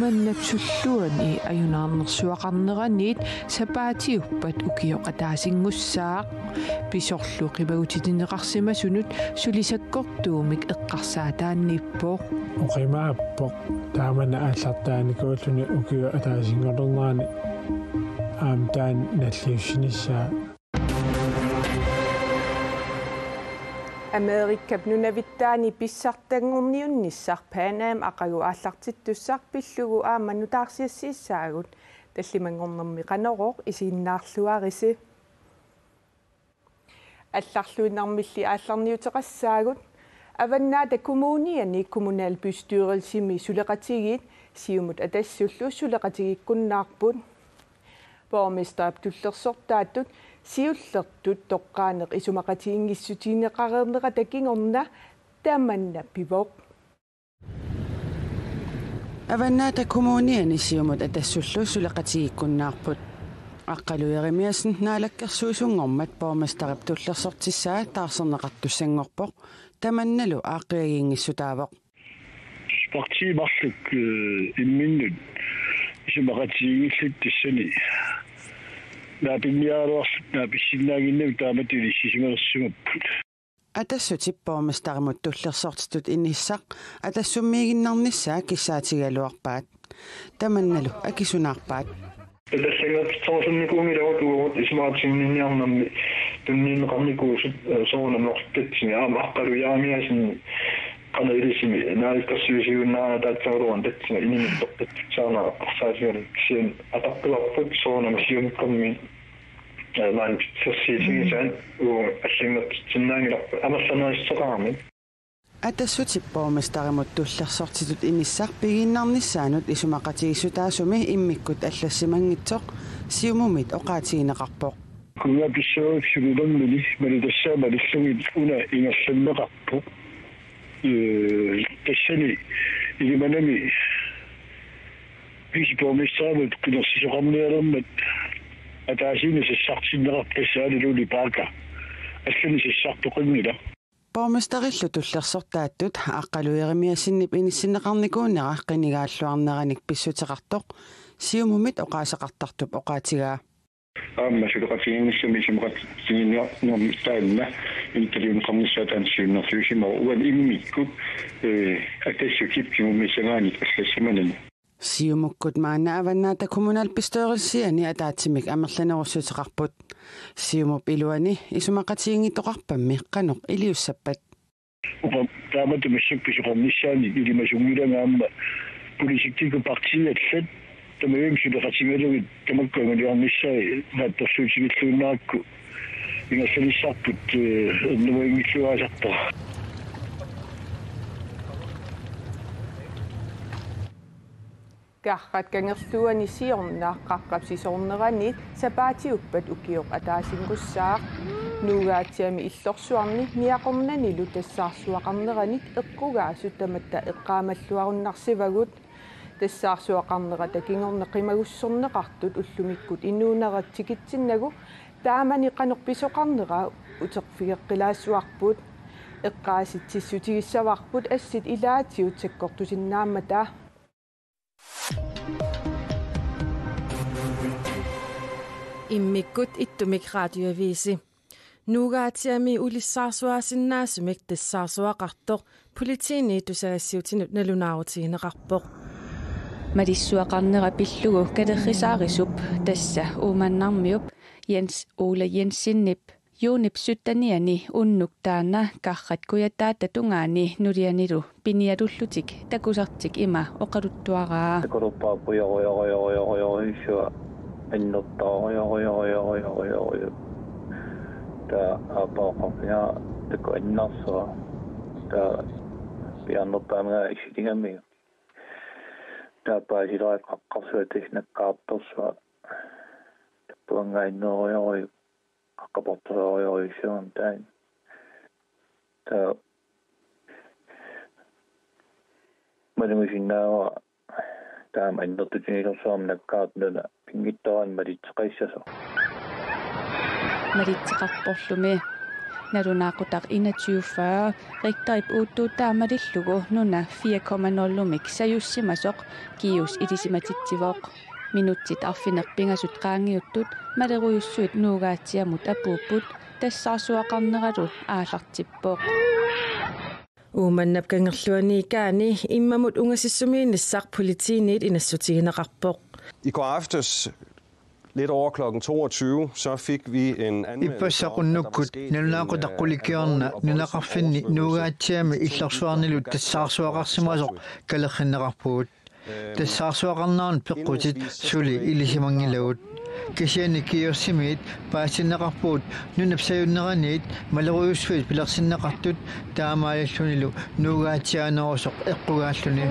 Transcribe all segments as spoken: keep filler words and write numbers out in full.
Annapsulluani ajunaarnersuaqarneraniit sapaatiuppat ukioq ataasinngussaaq. Pisorlu qimagutitinneqarsimasunut sulisakkortuumik eqqarsaataanniippoq. Oqimaappoq taamani aallartaanikuulluni ukioq ataasinngornerani aamma taanna nalliussinissaa. Amerikap nunavittaani pissartanngorniunnissaq Pan Am aqagu aallartittussaq pillugu aamma nutaarsiassiissaagut, tallimanngornermi Qanorooq isiginnaarluarisi. Allarluinnarmilli aallarniuteqassaagut. Avannaata Kommuniani kommunalbestyrelsimi suleqatigiit Siumut Atassullu suleqatigiikkunnaarput. Borgmesterip tullersortaattut siullertut toqqaaneq isumaqatigiinngissutigineqareernerata kingorna tamanna pivoq. Avannaata Kommuniani Siumut Atassullu suleqatigiikkunnaarput. Aqqalu Jerimiassen naalakkersuisunngormat borgmesterip tullersortissaa taarserneqartussanngorpoq, tamannalu aaqqiagiinngissutaavoq. Partiit marluk, eh, imminnut isumaqatigiinngillat tassani naapinniaraluarlutik naapissinnaannginnamik taamatut inissisimalersimapput. Atassutip borgmesterimut tullersortitut inissaq Atassummiiginnarnissaa kissaatigigaluarpaat. Tamannalu akisunaarpaat. Allanngortitserusunnikuunngilagut uagut isumaqatigiinniarnermi tunniunneqarnikuusut, eh, soorunami oqittatsigit, aamma Aqqalu Jerimiassenip qanoq ilisimi naalakkersuisuinnarnata aatsaat uagut tassani inimik toqqittussaanera eqqarsaatigalugu, kisianni ataqqivarput soorunami Siumukkammiit, eh, maani pitsersiitigisaat uagut allanngortitsinnaanngilarput amerlanerissuteqarami. Atassutip borgmesterimut tullersortitut inissaq pigiinnarnissaanut isumaqatigiissutaasumi immikkut allassimanngitsoq Siumumit oqaatigineqarpoq. Kunnga pissuarip sulinermini malitassaa malillugit una ingerlanneqarpoq. Eh, tassani Ilimanami viceborgmesterimut qinersisoqarnialermat ataasiinnaq sassartinneqarpoq, tassa aana Lulu Parker. Allanik sassartoqanngilaq. Borgmesterillu tullersortaattut Aqqalu Jerimiassenip inissinneqarnikuunera qinigaalluarneranik pissuteqartoq Siumumit oqaaseqartartup oqaatigaa. Aamma suleqatigiinnissamik isumaqatigiinniarnermi taanna intalliunneqarnissaa taanna siunnersuusimavoq uani immikkut, eh, Atassutip kingummiussangaanit allassimanani. Siumukkut maanna Avannaata Kommunalbestyrelsiani ataatsimik amerlanerussuteqarput. Siumup iluani isumaqatigiinngittoqarpammi qanoq iliussappat? Uqa taamatut massakkut pisoqarnissaanik ilimasunngilanga aamma politikkikkut partiit allat tamarmik suleqatigalugit tamakku anguniarnissaat naatsorsuutigilluinnarakku ingerlanissarput, eh, ernumaginngilluinnasarpara. Karrat kangerluani siorna qaqqap sisoorneraniit sapaatiuppat ukioq ataasinngussaaq. Nuugaatsiami illorsuarni Niaqornanilu tassaarsuaqarneranit eqqugaasut tamatta eqqaamalluarunnarsivagut. Tassaarsuaqarnerata kingorna qimagussorneqartut ullumikkut inuunerat tikitsinnagu taamani qanoq pisoqarnera uterfigeqqilaassuarput. Eqqaasitsissutigissavarput assit ilaatigut sakkortusinnaammata. Immikkut ittumik radioavisi. Nuugaatsiami ulissaarsuaasinnaasumik tassaarsuaqartoq politiinit tusagassiuutinut nalunaarutigineqarpoq. Malissuaqarnera pillugu kalerrisaarisup, tassa Uummannarmiup Jens Ole Jensenip juunip syttenianni unnuk taanna Karrat Kujataata tungaani nulianilu pinialullutik takusartik ima oqaluttuaraa. Takoruppa pujo jo jo jo jo jo jo isua. Annerta jo jo jo jo jo jo jo jo. Ta apa apa ya taku annersa. Ta piannertaamiga isitigami. Ta paasilaat qaqqarsuat tisnakkaartorsuat. Tapuangainnerujorujuk. Qaqqaportorujorujuk suan tain. Ta malugisinnaavara taama annertutigilersuarmik nakkaartununa pinngitsoorani malitseqassasoq. Malitseqarporlumi. Nalunaaqutaq enogtyve fyrre Richterip uuttuuttaa malillugu nuna fire komma nul-imik sajussimasoq GEUS ilisimatitsivoq. Minutsit arfineq-pingasut qaangiuttut malerujussuit Nuugaatsiamut apuupput, tassaarsuaqarneralu aallartippoq. Uummannap kangerluaniikkaani immamut ungasissumiinnissaq politiinit inassutigineqarpoq. I går aftes, lidt over klokken toogtyve, så fik vi en anmeldelse. Ippassaq unnukkut nalunaaqutaq qulikiorna nunaqarfinni Nuugaatsiami illorsuarnilu tassaarsuaqarsimasoq kalerrinneqarpugut. Tassaarsuaqarneranut peqqutit suli ilisimanngilagut. Kisianni GEUS-imiit paasinneqarpugut nunap sajunneraniit malerujussuit pilersinneqartut, taamaalillunilu Nuugaatsiaanerusoq eqqugaalluni.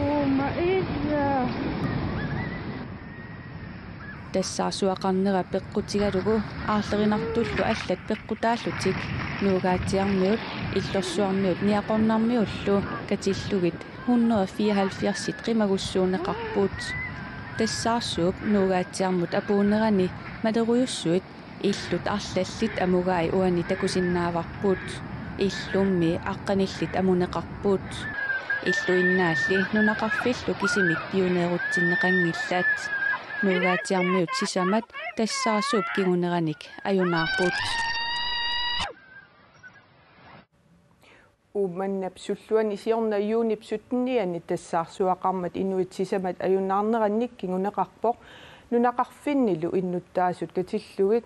Tassaarsuaqarnera peqqutigalugu aarlerinartullu allat peqqutaallutik Nuugaatsiarmiut, Illorsuarmiut Niaqornarmiullu katillugit hundrede fireoghalvfjerds qimagussuunneqarput. Tassaarsuup Nuugaatsiarmut apuunnerani malerujussuit illut arlallit amugai uani takusinnaavarput. Illummi aqqanillit amuneqarput. Illuinnaalli nunaqarfillu kisimik piuneerutsinneqanngillat. Nuugaatsiarmiut sisamat tassaarsuup kinguneranik ajunaarput. Uummannap sulluani siorna juunip syttenianni tassaarsuaqarmat inuit sisamat ajunaarnerannik kinguneqarpoq, nunaqarfinnilu innuttaasut katillugit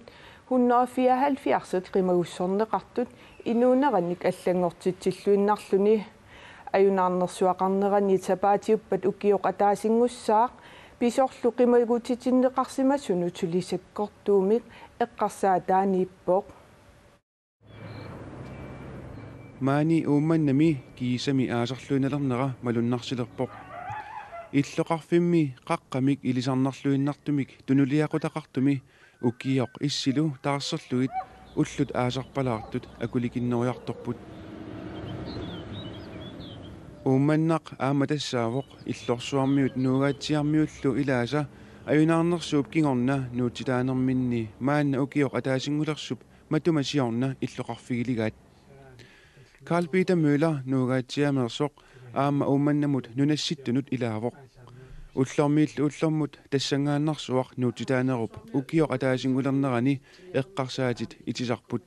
hundrede fireoghalvfjerds qimagussorneqartut inuunerannik allanngortitsilluinnarluni. Ajunaarnersuaqarnerani sapaatiuppat ukioq ataasinngussaaq pisorlu qimagutitinneqarsimasunut suli sakkortuumik eqqarsaataaniippoq. Maani Uummannami kiisami aasarluinnalernera malunnarsilerpoq. Illoqarfimmi qaqqamik ilisarnarluinnartumik tunuliaqutaqartumi ukioq issilu taarserlugit ullut aasarpalaartut akulikinnerujartorput. Uummannaq aamma tassaavoq Illorsuarmiut Nuugaatsiarmiullu ilaasa ajunaarnersuup kingorna nuutsitaanerminni maanna ukioq ataasinngulersup matuma siorna illoqarfigiligaat. Carl Peter Møller Nuugaatsiameersoq aamma Uummannamut nunassittunut ilaavoq. Ullormiillu ullormut tassanngaannarsuaq nuutsitaanerup ukioq ataasinngulernerani eqqarsaatit itisarput.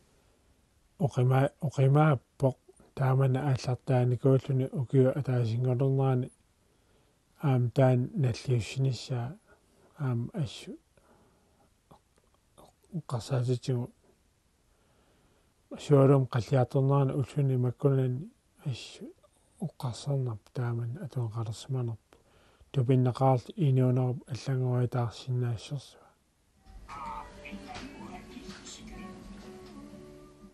Oqima-, oqimaappoq taamani aallartaanikuulluni ukioq ataasinngulernerani aamma taanna nalliussinissaa aamma assut eqqarsaatitsigut. Sualummik qalliartornerani ulluni makkunani assut oqqarsarnerput taamani atugaqalersimanerput. Tupinnaqaarluta inuunerup allanngoriataarsinnaassusersuaq.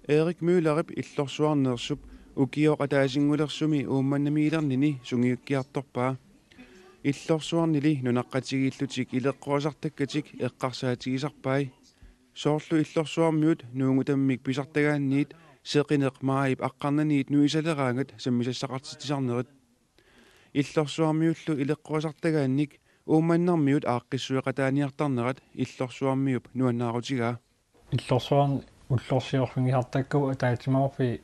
Erik Møllerip Illorsuarneersup ukioq ataasinngulersumi Uummannamiilernini sungiukkiartorpaa. Illorsuarnili nunaqqatigiillutik ileqqorisartakkatik eqqarsaatigisarpai. Soorlu Illorsuarmiut Nuunngutammik pisartagaanniit seqineq maajip aqqarnaniit nuisaleraangat sammisassaqartitsisarnerit. Illorsuarmiullu ileqqorisartagaannik Uummannarmiut aaqqissueqataaniartarnerat Illorsuarmiup nuannaarutigaa. Illorsuarni ullorsiorfigisartakkagut ataatsimoorfiit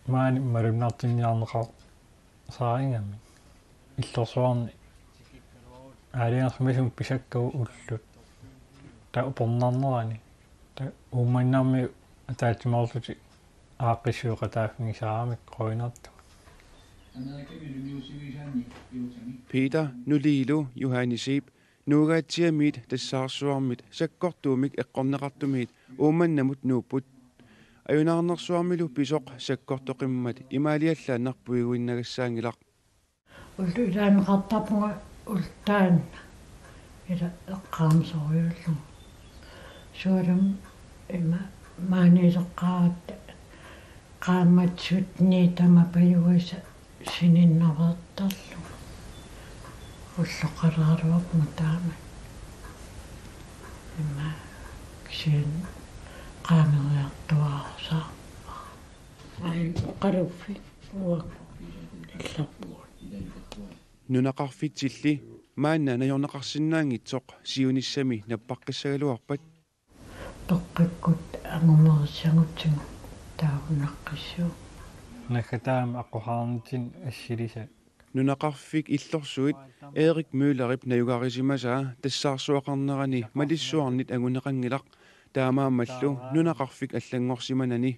maani malunnartinniarneqassaaringamik. Illorsuarni aalajangersimasumik pisakkagut ullut. Taava upernaarnerani. Taava Uummannarmiut ataatsimoorlutik aaqqissueqataaffigisaaramikku qujanartumik. Peter nuliilu Johannesip Nuugaatsiamiit tassaarsuarmit sakkortuumik eqqorneqartumiit Uummannamut nuupput. Ajunaarnersuarmilu pisoq sakkortoqimmat imaaliallaannaq puiguinnagassaanngilaq. Ullut ilaaneqartarpunga ullut taanna ila eqqaamasorujussuullugu. Sualummik ima maaniileqqaaratta qaammatit sytteniit tamapajuisa sininnaveertarlunga. Ulloqaraluarpunga taama. Ima kisianni qaangeriartuaarusaarpara. Ain qaluffi uagut illarpugut. Nunaqarfitsilli maanna najorneqarsinnaanngitsoq siunissami nappaqqissagaluarpat. Toqqikkut angumerisagutsigu taava naqqissuuq. Naggataamik aqqusaarnitsinni assilisat. Nunaqarfik illorsuit Erik Møllerip najugarisimasaa tassaarsuaqarnerani malissuarnit anguneqanngilaq, taamaammallu nunaqarfik allanngorsimanani.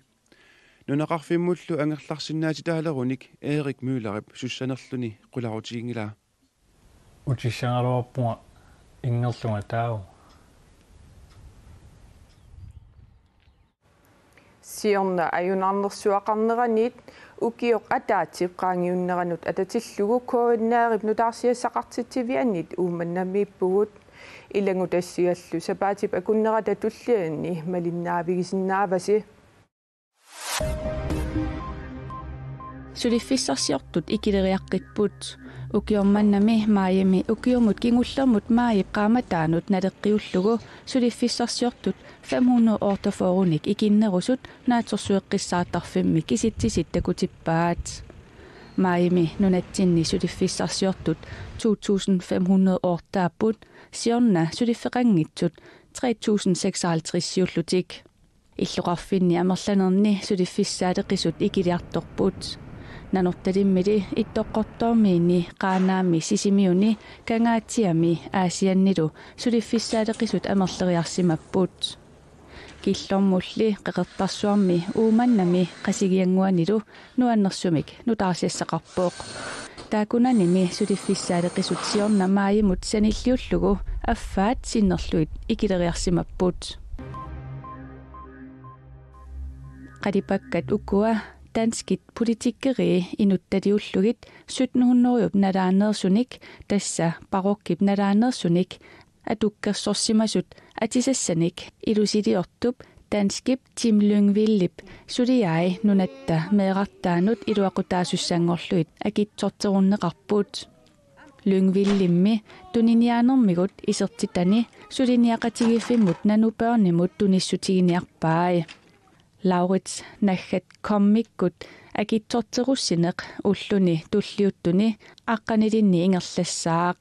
Nunaqarfimmullu angerlarsinnaatitaaleruni Erik Møllerip sussanerluni qularutiginngilaa. Utissagaluarpunga ingerlunga taava. Siorna ajunarnersuaqarneranit ukioq ataatsip qaangiunneranut atatillugu K N R-ip nutaarsiassaqartitsivianit Uummannamiippugut. Ilanngutassigallu sapaatip akunnerata tulliani malinnaavigisinnaavasi. Suliffissarsiortut ikileriaqqipput. Ukioq mannami maajimi ukiumut kingullermut maajip qaammataanut naleqqiullugu suliffissarsiortut fem hundrede otteogfyrrenik ikinnerusut Naatsorsueqqissaartarfimmi kisitsisit takutippaat. Maajimi nunatsinni suliffissarsiortut to tusind fem hundrede ottaapput, siorna suliffeqanngitsut tre tusind seksoghalvtredsiullutik. Illoqarfinni amerlanerni suliffissaaleqisut ikiliartorput. Nanortalimmili Ittoqqortoormiini, Qaanaami, Sisimiuni, Kangaatsiami Aasiannilu suliffissaaleqisut amerleriarsimapput. Killormulli Qeqertarsuarmi Uummannami Qasigiannguanilu nuannersumik nutaarsiassaqarpoq. Taakkunanimi suliffissaaleqisut siorna maajimut sanilliullugu affaat sinnerlugit ikileriarsimapput. Qalipakkat ukua danskit politikerii inuttaliullugit sytten hundrede nalaanneersunik, tassa barokkip nalaanneersunik, atukkersorsimasut atisassanik ilusiliortup danskip Tim Lyngvildip suliai nunatta meerartaanut iluaqutaasussanngorlugit akitsorterunneqarput. Lyngvildimmi tuniniaanermigut isertitani suliniaqatigiiffimmut Nanu Børnimut tunissutiginiarpai. Laurits naggat Kommikkut akitsorterussineq ulluni tulliuttuni aqqanilinni ingerlassaaq.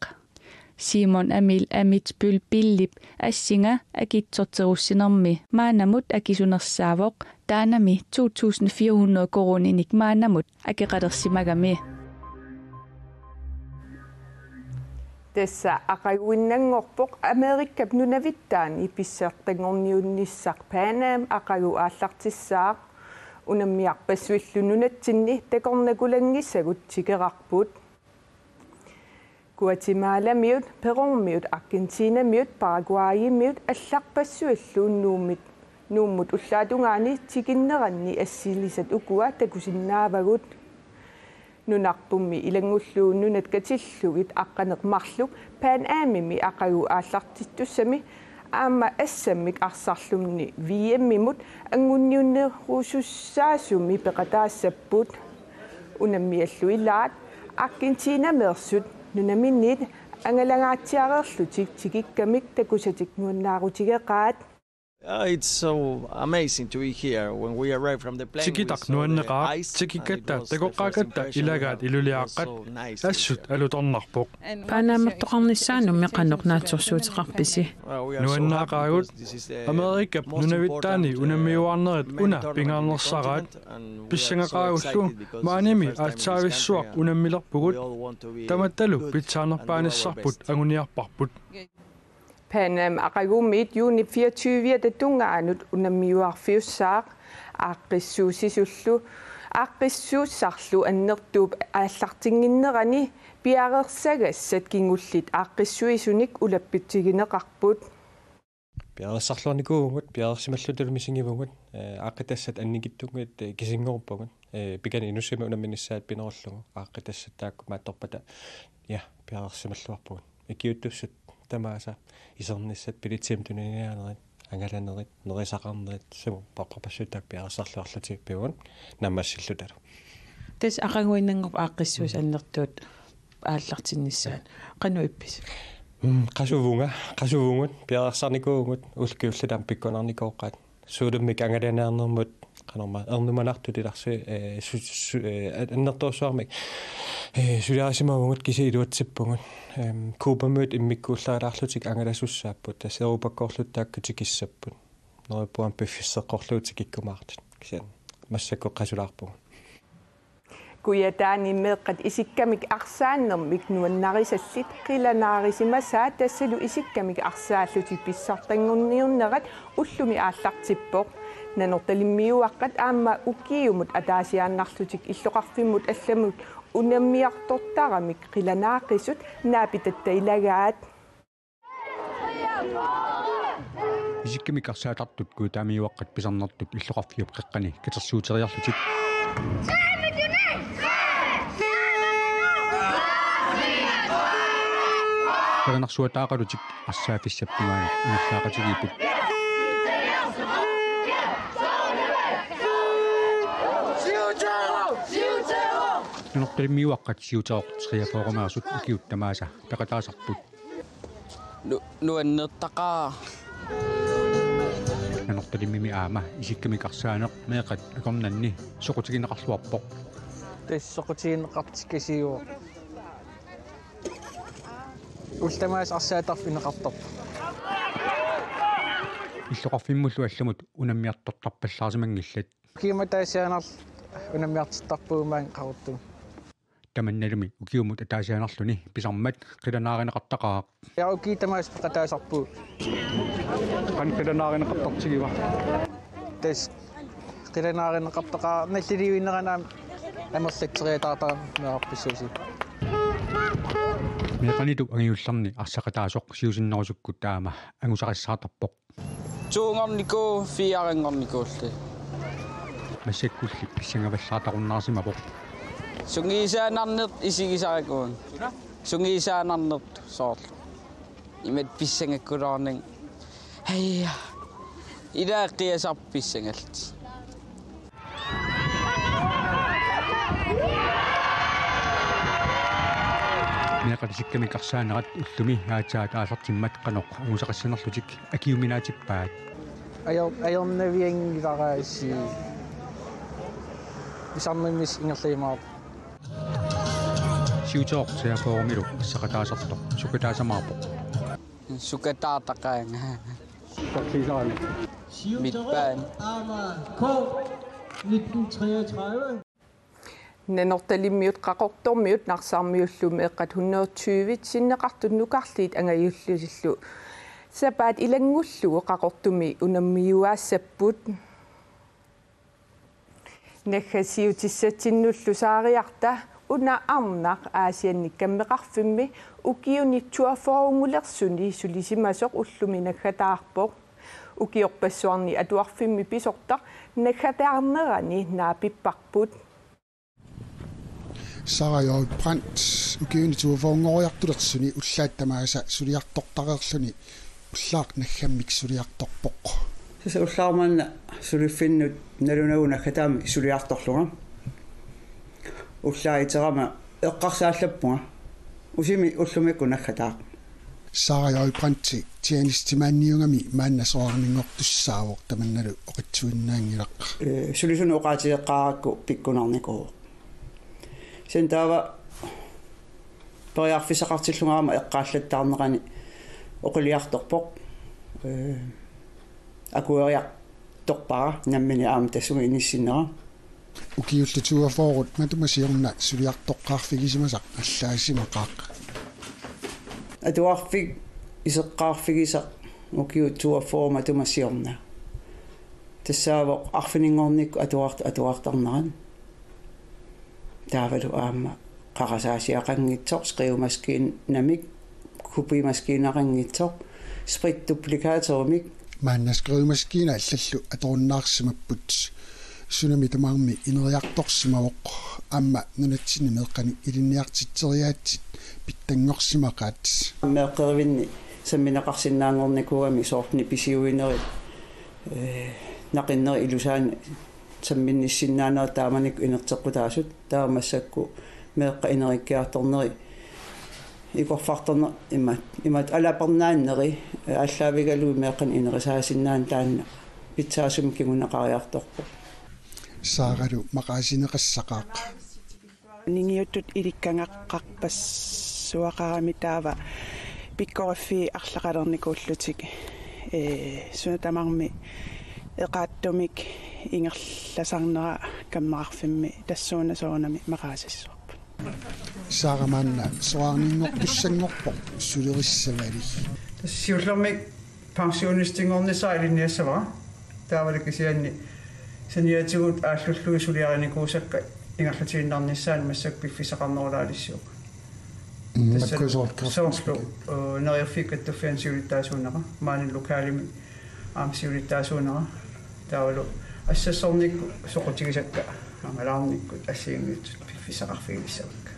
Simon Emil Ammitzbøll Billip assinga akitsorterussinermi maannamut akisunersaavoq, taannami to tusind fire hundrede koruuninik maannamut akeqalersimagami. Tassa aqaguinnanngorpoq Amerikap nunavittaani pissartanngorniunnissaq Pan Am aqagu aallartissaaq. Unammiarpassuillu nunatsinni takornakulanngissagut tikeraarput. Guatemalamiut, Perumiut, Argentinamiut, Paraguaymiut allarpassuillu Nuummit, Nuummut ullaatungaani tikinneranni assilisat ukua takusinnaavagut. Nunarpummi ilanngullugu nunat katillugit aqqaneq marluk Pan Amimi aqagu aallartittussami aamma assammik arsarlunni V M-imut anguniunnerusussaasumi peqataassapput. Unammiallu ilaat Argentinameersut nunaminnit angalangaatsiareerlutik tikikkamik takusatik nuannaarutigeqaat. Uh, it's so amazing to be here. When we arrived from the plane, we Tikitaq saw the nuanneqaaq, ice, and it tikikkatta was the first takoqqaakkatta impression we ilagaat have. It was iluliaaqqat, so nice to be assut here. Alutornarpoq. Pan Am-ittoqarnissaanummi qanoq naatsorsuuteqarpisi? Well, we are so happy Nuannaaqaagut, because this is the Amerikap most nunavittaani important, uh, unammiuaarnerit main una tournament in the pingaarnersaraat, continent, and we are so pissangaqaagullu excited because this is the maanimi first time in this country, aatsaavissuaq and unammilerpugut, we all want to be tamattalu good and do our pitsaarnerpaanissarput best. Anguniarparput. Pan Am aqagumiit juunip fireogtyviata tungaanut unammiuaarfiussaaq, aaqqissuussisullu, aaqqissuussarlu annertuup aallartinnginnerani piareersagassat kingulliit aaqqissuisunik ulapputsigineqarput. Piareersarluarnikuuvugut, piareersimallutalu misigivugut, ee, aaqqitassat annikitsunnguit, ee, kisinngoruppagut, ee, pikani inussivimmi unamminissaat pinerullugu, aaqqitassat taakku maattorpata, ja, piareersimalluarpugut. Ikiuuttussat tamaasa isernissat, billetsimik tuniniaanerit, angalanerit, nerisaqarnerit, sumut oqarpassuit taakku piareersarluarlutik pivugut naammassillutalu. Tassa aqaguinnanngorpoq aaqqissuussat annertuut aallartinnissaat. Qanoq ippisi? Mm, qasuvunga, qasuvugut, piareersarnikuuvugut, ullut kingulliit aamma pikkunarnikooqaat. Soorlumi angalaneernermut, qanormaa, ernumanartut ilarsi, ee, su-, su-, ee, annertoorsuarmik, ee, suliarisimavugut, kisianni iluatsippugut. Ehm, Cubamiut immikkuullarilaarlutik angalasussaapput, tassa Europakkoorlutik taakku tikissapput. Neriuppunga piffissaq eqqorlugu tikikkumaartut. Kisianni massakkut qasulaarpugut. Kujataani meeqqat isikkamik arsaannermik nuannarisallit qilanaarisimasaat tassalu isikkamik arsaallutik pissartanngorniunnerat ullumi aallartippoq. Nanortalimmiuaqqat aamma ukiumut ataasiaannarlutik illoqarfimmut allamut unammiartortaramik qilanaaqisut naapitatta ilagaat. Isikkamik arsaatartut kujataamiuaqqat pisarnertut illoqarfiup qeqqani katersuuteriarlutik. Erinarsuataaqalutik arsaaffissap tungaanut ingerlaaqatigiipput. Nanortalimmiuaqqat Siuteroq treogfyrremeersut ukiut tamaasa peqataasarput. Nu-, nuannertaqaaq. Nanortalimmimi aamma isikkamik arsaaneq meeqqat akornanni soqutigineqarluarpoq. Tassa soqutigineqartikkasiuvoq. Ullut tamaasa arsaatarfik ineqartarpoq. Illoqarfimmullu allamut unammiartortarpallaarsimanngillat. Ukiumut ataasiaannarlutik unammiartortarpugut maani Qaqortumi. Tamannalumi ukiumut ataasiaannarluni pisarmat qilanaarineqartaqaaq. Ja, ukiut tamaasa peqataasarpugut. Qanoq qilanaarineqartartigiva? Tassa qilanaarineqartaqaaq nalliliuinerani aamma amerlatseriataartarami meerarpassuusi. Meeqqanitut angajullerni arsaqataasoq siusinnerusukkut aamma angusaqassaartarpoq. Toonngornikuuvoq, fireanngornikuulli. Massakkulli pissangavallaartarunnaarsimavoq. Sungiusaannarnertut isigisarakkit. Sungiusaannarnertut soorlu. Imatut pissangakkuluarnanga. Aja. Ilaa qiasarput pissangallutik. Meeqqat isikkamik arsaanerat ullumi aatsaat aallartimmat qanoq angusaqassanerlutik akiuminaatippaat. Ajor-, ajornavianngilaraasi pisarnermik ingerlajumaarpoq. Siuteroq treogfyrremilu arsaqataasartoq sukataasamaarpoq. Sukataartaqaanga. Taksiisarami. Midtbane. Aama K nitten treogtredive. Nanortalimmiut, Qaqortormiut, Narsarmiullu meeqqat hundrede tyve sinneqartut nukarliit angajullisillu sapaat ilanngullugu Qaqortumi unammiuaassapput. Naggasiutissatsinnullu saariarta una arnaq Aasianni kammeqarfimmi ukiuni toogfyrrengulersuni sulisimasoq ullumi naggataarpoq. Ukiorpassuarni atuarfimmi pisortaq naggataarnerani naapipparput. Sara J. Brandt, ukiuni toogfyrrengoriartulersuni ullaat tamaasa suliartortareerluni ullaaq naggammik suliartorpoq. Tassa ullaaq manna suliffinnut nalunagu naggataamik suliartorlunga. Ullaaq iterama eqqarsaallappunga. Usimi ullumikkut naggataaq. Sara J. Brandti tjenestemaanniugami maanna soraarninngortussaavoq, tamannalu oqitsuinnaanngilaq. Ee, sulisunut oqaatigeqqaarakku pikkunarnikuuvoq. Kisianni taava periarfissaqartillunga aamma eqqaallattaarnerani oqiliartorpoq. Ee, akueriartorpara nammineq aamma tassunga inissinnera. Ukiullu toogfyrre matuma siorna suliartoqqaarfigisimasaq allaasimaqaaq. Atuarfik iseqqaarfigisaq ukiut toogfyrre matuma siorna. Tassaavoq arfininngornikkut atuart-, atuartarnerat. Taavalu aamma qarasaasiaqanngitsoq, skrivemaskiinamik, kopimaskiinaqanngitsoq, spritduplikatormik. Maanna skrivemaskiinat allallu atorunnaarsimapput. Sunami tamarmi ineriartorsimavoq, aamma nunatsinni meeqqanik ilinniartitseriaatsit pitsanngorsimaqaat. Meeqqerivinni sammineqarsinnaanngornikuugami soorlu nipisiuinerit, ee, naqinnerit ilusaannik samminnissinnaanerat taamanikkut inerteqqutaasut, taava massakkut meeqqat inerikkiartorneri, ikorfartorneri, imat, imat alapernaanneri aallaavigalugit meeqqanik inerisaasinnaaneq taanna pitsaasumik kinguneqariartorpoq. Saaralu maqaasineqassaqaaq. Ningiuttut ilikkagaqarpassuaqarami taava pikkoriffiit arlaqalernikuullutik, ee, suna tamarmi Eqaattumik ingerlasarnera kammeqarfimmi tassuuna soorunami maqaasissavarput. Saara maanna soraarninngortussanngorpoq sulerissavali. Siullermik pensionistinngornissara ilinniassavara. Taavalu kisianni saniatigut aallullugu suliarinikuusakka ingerlatiinnarnissaanut massakkut piffissaqarnerulaalissuugut. Tassa soorlu neriorfiit kattuffianni siulittaasuunera, maani lokalimi aamma siulittaasuunera. Taavalu assassornikkut soqutigisakka angalaarnikkut assigiinngitsut piffissaqarfigilissavakka.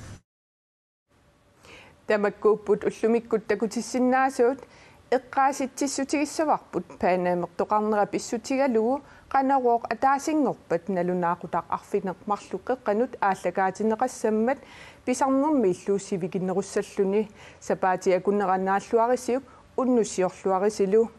Tamakkuupput ullumikkut takutissinnaasuut. Eqqaasitsissutigissavarput Panamertoqarnera pissutigalugu Qanorooq ataasinngorpat nalunaaqutaq arfineq-marluk qeqqanut aallakaatinneqassammat pisarnermiillu sivikinnerussalluni. Sapaatip akunnera naalluarisiuk unnussiorluarisilu.